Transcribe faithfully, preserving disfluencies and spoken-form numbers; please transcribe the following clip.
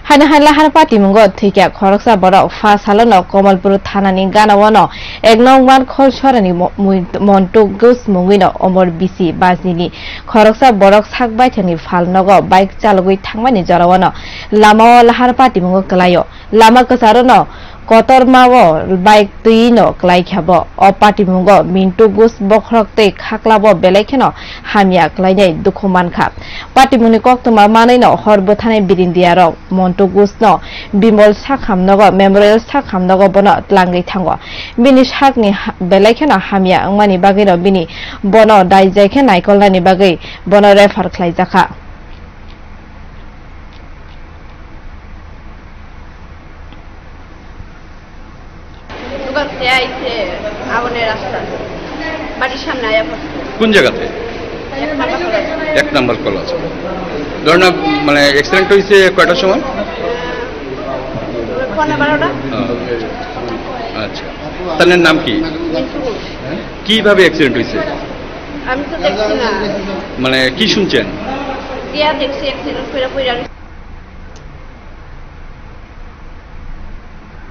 Haino hai lahar patimungo thwikha khoroksa borok pha salono Kamalpur thanani ganao no ek nong Mankholsorani mo-, mui-, Montu Gus mungwino omor bisi bajnini khoroksa borok sak baithangni phalnogo bike chalogwi thangmani jorao no lamao lahar patimungo kwlaio. Lama kwcharo no kotormao bike twi no kwlaikha bo. O patimungo Mintu Gus bokhorok tei khaklabo belai kheno hamya kwlainai dukhu mankha. Patimungni koktwma manwi no hor bwthanai birindiyarok Montu Gus no Bimal sakhamnogo, Memorial sakhamnogo bono tlangwi thango. Bini sakni ha-, belai kheno hamya wngmani bagwi no bini bono daijai khe naikolnani bagwi bono refer khlaijakha. Dukan se aise abone rasta. Bari samne aya photo. কোন জায়গাতে? Ek number kolo. এক নম্বর কল আছে। ঘটনা মানে অ্যাক্সিডেন্ট হয়েছে কয়টার সময়? পৌনে বারোটা। আহ, আচ্ছা। তার নাম কি? মিন্টু ঘোষ। কিভাবে অ্যাক্সিডেন্ট হয়েছে? আমি তো দেখছি না। মানে কি শুনছেন? দিয়া দেখছি অ্যাক্সিডেন্ট করে পড়ে